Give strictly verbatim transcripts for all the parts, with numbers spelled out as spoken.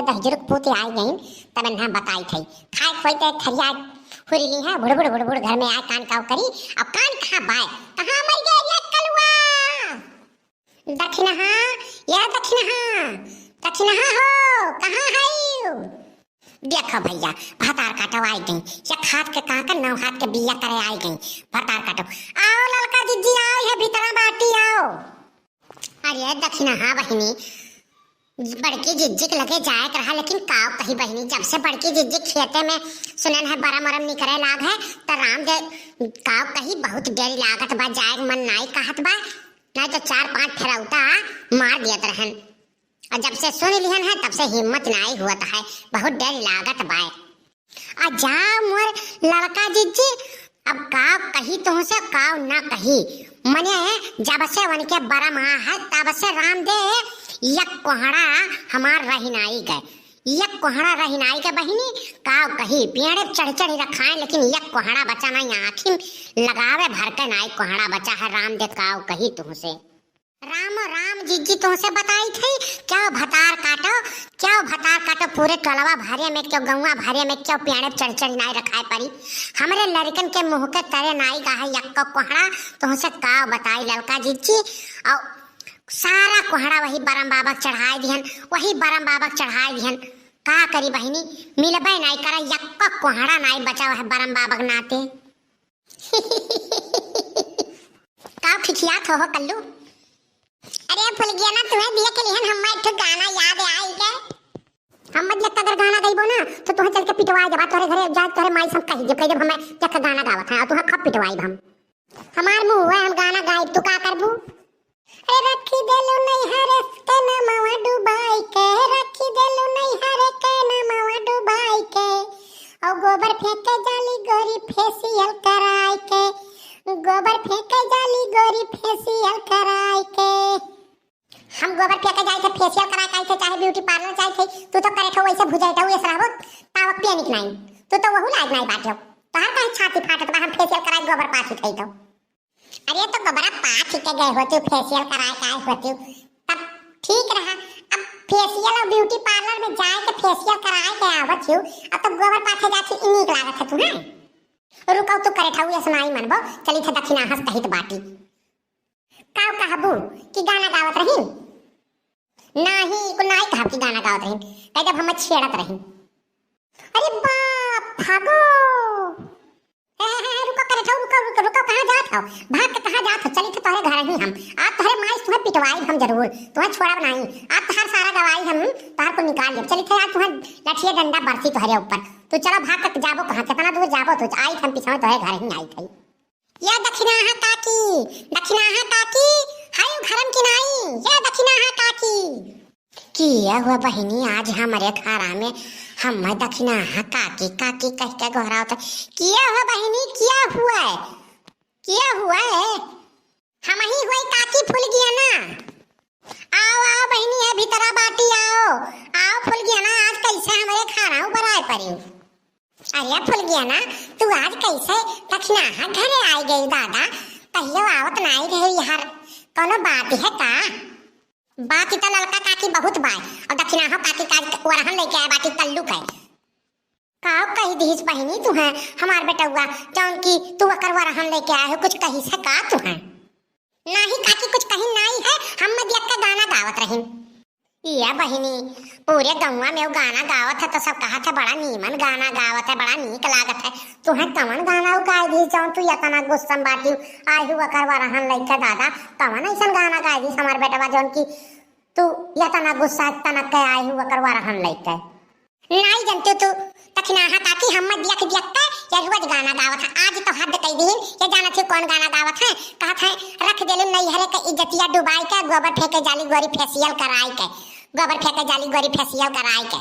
दहिजरुक पूत आइ गइन, तब इन्हा बताइत है। खाए खोए ते थरिया हुरिली है, भुड़ भुड़ भुड़ भुड़ घर में आए, कान काव करी, अब कान कहाँ बाय, कहाँ मर गए रे कलुआ? दखिनहा, या दखिनहा, दखिनहा हो, कहाँ है? देखो भइया, भतार काटो आइ गई, या खात के कहाँ का नौ हाथ के बिया करे आइ गई, भतार काटो। आओ ललका जिज्जी, आओ, ये भीतरा बाटी, आओ। अरे दखिनहा बहिनी, बड़की जिज्जी के लगे जाए के रहा, लेकिन काव कही बहिनी, जब से बड़की जिज्जी खेते में सुनन है बरम वरम निकरे लाग है, त राम दे काव कही बहुत डर लागत बा, जाए के मन नाई कहत बा, नाई तो चार पांच फेरौता मार दियत रहन। और जब से सुन लिहन है, तब से हिम्मत नाई हुअत है, बहुत डर लागत बा। आ जा मोर लड़का जिज्जी, अब काव कही तुहसे, काव ना कही। मने जब से उनके बरम आ है, तब से राम दे एक कोहड़ा हमार रहि नाई गए, एक कोहड़ा रहि नाई गए बहिनी। काव कही, पेड़े पे चढ़ चढ़ रखाए, लेकिन एक कोहड़ा बचा नाई, आँखी लगावे भर के नाई कोहड़ा बचा है राम दे, काव कही तुहसे। रामो राम जिज्जी तुहसे बताइत है, क्यों भतार काटो, क्यों भतार काटो, पूरे टोलवा भरे में क्यों, गौवा भरे में क्यों पेड़े पे चढ़ चढ़ नाई रखाए परी। हमरे लड़कन के मुँह के तरे नाई गा है यक्को कोहड़ा, तुहसे काव बताई ललका जिज्जी। और सारा कोहड़ा वही बरम बाबा के चढ़ाए दिहन, वही बरम बाबा के चढ़ाए दिहन। का करी बहिनी, मिलबे नाई करा, यक्को कोहड़ा नाई बचा है बरम बाबा के नाते। का खिखियात हो, हो कल्लू? अरे फुलगिया ना, तुहे दिए के लिहन हम एक ठो गाना याद आई के। हम मत जब अगर गाना गइबो ना, तो तुहे चल के पिटवाए देबा, तोहरे घरे जा, तोहरे माई से हम कही देब, कह देब हम जब गाना गावत है, और तुहे खूब पिटवाई हम। हमार मुँह है, हम गाना गाइब, तू का करबू? अरे रखी देलू नैहर के नमवा डुबाई के, रखी देलू नैहर के नमवा डुबाई के, और गोबर फेंके जाली गोरी फेशियल कराई के, गोबर फेंके जाली गोरी फेशियल कराई के। हम गोबर फेंके जाई थे, फेशियल कराए के आई थे, चाहे ब्यूटी पार्लर जाई थे, तू तो करे थे वैसे भुजाई थे, वैसे रहबो, तावक पिए निक नाई, तू तो वहू लायक नाई बाटे हो, तोहर काहे छाती फाटत बा, हम फेशियल कराए गोबर पाथी थे तो। अरे तो गोबरा पाथी के गए होती, फेशियल कराए के आए होती, तब ठीक रहा। अब फेशियल और ब्यूटी पार्लर में जाए के फेशियल कराए के आवत हूँ, अब तो गोबर पाथे जाती ई नीक लागत है तुम्हें। रुको तू करे थे, वैसे नाई मनबो, चली थे दखिनहा से कहित बाटी। का कहबू कि गाना गावत रही? नाही, को नाही कहब कि गाना गावत रही, कह देब हम छेड़त रही। अरे बाप, भागो। ए, ए, ए, रुको करे थे, रुको, रुको, रुको, कहाँ जात हो? भाग के कहाँ जात हो? चली थे तोहरे घर ही हम। आज तोहरे माई तुहे पिटवाई हम जरूर, तुहे छोड़ब नाही। आज तोहर सारा गवाही हम तोहर को निकाल लेब। चली थे आज तुहे लठिए डंडा बरसी तोहरे ऊपर। तू चलो भाग के जाबो कहाँ, कितना दूर जाबो तू? आई हम पीछे तोहरे घर ही आई थे। या दखिनहा काकी, दखिनहा काकी, हाय घरम की नाई, या दखिनहा काकी। किया हुआ बहिनी, आज हमरे घरा में हम दखिनहा काकी, काकी कह के गोहरावत। किया हुआ बहिनी, किया हुआ है? किया हुआ है? हम ही हुई काकी फुलगियाना। आओ, आओ बहिनी, है भीतरा बाटी, आओ, आओ फुलगियाना, आज कैसे हमरे घरा ऊपर आए पड़ी। अरे फुलगियाना, तू आज कैसे दखिनहा घरे आई गई दादा? कहियो आवत नाई रहे यार, कोनो बात है का? बात तो ललका काकी बहुत बाय, और दखिनहा काकी का वरहन लेके आए बाटी कल्लू के। का कही दिहिस बहिनी तुहे हमार बेटउआ, जौन की तू ओकर वरहन लेके आए हो, कुछ कहिस है का तुहे? नाही काकी, कुछ कही नाही है, हम मदिया के गाना गावत रहिन। या बहिनी, पूरे गौवा में वो गाना गावत है तो सब कहत है बड़ा नीमन गाना गावत है, बड़ा नीक लागत है। तुहे कवन गाना उ गाय दी जौन तू यतना गुस्सा में बाटी? आई हु ओकर वरहन लइके दादा, कवन ऐसन गाना गाय दी हमार बेटवा जौन की तू यतना गुस्सा तनक के आई हु ओकर वरहन लइके? नाई जनते तू, दखिनहा काकी हम मदिया के दिया के या रोज गाना गावत है। आज तो हद कई दिन, ये जानत है कौन गाना गावत है? कहत है, "रख देलू नैहरे के इज्जतिया डुबाई के, गोबर फेंके जाली गोरी फेशियल कराई के, गोबर फेंके जाली गोरी फेशियल कराई के।"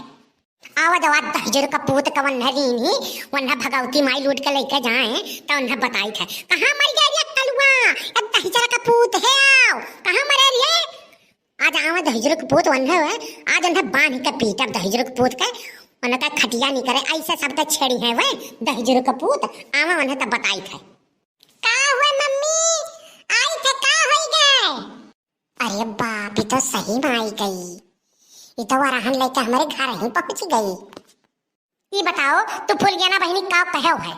आवा जवा दहिजर का पूत का वन्हा रीन ही, वन्हा भगवती माई लूट के लेके जाए, तो वन्हा बताई थे, "कहाँ मर गया रे कलुआ? अब दहिजर का पूत है, आओ, कहाँ मरे रे?" आज आवा दहिजर के पूत वन्हे हुए, आज उन्हें बांध के पीटब दहिजर के पूत के, उनका खटिया नहीं करे, ऐसे सब तो छेड़ी है वे दहिजर के पूत। आवा उन्हें तब बताई थे। का हुए मम्मी? आई थे, का होई गए? अरे बाप, ये तो सही में आई गई। ई तो वरहन लेके हमरे घर ही पहुँच गई। ई बताओ, तू फुलगेना बहिनी का कहेउ है?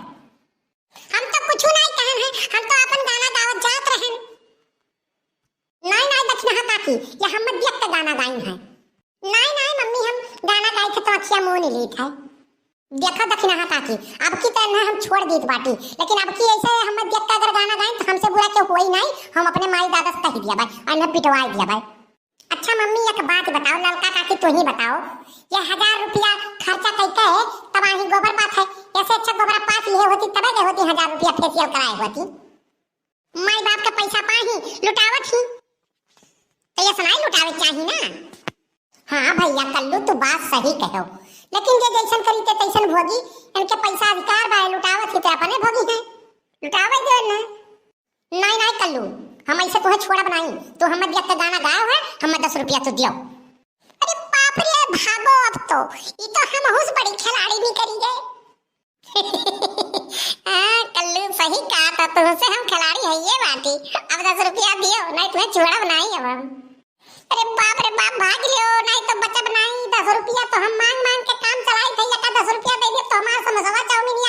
हम तो कुछ नहीं कहन है, हम तो अपन गाना गावत जात रहन। नहीं, नहीं, दखिनहा काकी, ये हम देख के गाना गाइन है। नहीं, नहीं मम्मी, हम गाना गाइत है तो अँखिया मून लीत है। देखो दखिनहा काकी, अब की तो ना हम छोड़ दीत बाटी, लेकिन अब की ऐसे हम देख के अगर गाना गाइन तो हमसे बुरा केहू होई नहीं, हम अपने माई दादा से कहि दिया बाय, और इन्हें पिटवाई दिया बाय। अच्छा मम्मी, एक बात बताओ, ललका काकी तू ही बताओ, ये हजार रुपया खर्चा कई के तब आही गोबर पाथे, ऐसे अच्छा गोबर पाथ लिए होती तबे गए होती हजार रुपया फेशियल कराए होती। माई बाप के पैसा पाही लुटावत ही, तो ये सुनाई लुटावे चाही ना। हाँ भैया कल्लू, तू बात सही कहो, लेकिन जे जैसन करी ते तैसन भोगी, इनके पैसा अधिकार बा, लुटावत ही ते अपने भोगी हैं, लुटावे दे ना। नहीं, नहीं कल्लू, हम ऐसे तुहे छोड़ब नहीं, तू हमें देख के गाना गाओ है, हमें दस रुपया तू दियो। अरे बाप रे, भागो अब तो, ई तो हम हुस बड़ी खिलाड़ी नहीं करी गए। हाँ, कल्लू सही कहा था, तुमसे हम खिलाड़ी है ये बाटी। अब दस रुपया दियो, नहीं तुम्हें छोड़ब नहीं अब हम। अरे बाप रे बाप, भाग लियो, नहीं तो बचब नहीं। दस रुपया तो हम मांग मांग के काम चलाई थे, एका दस रुपया दे दियो तो हमारा समोसवा चाउमीन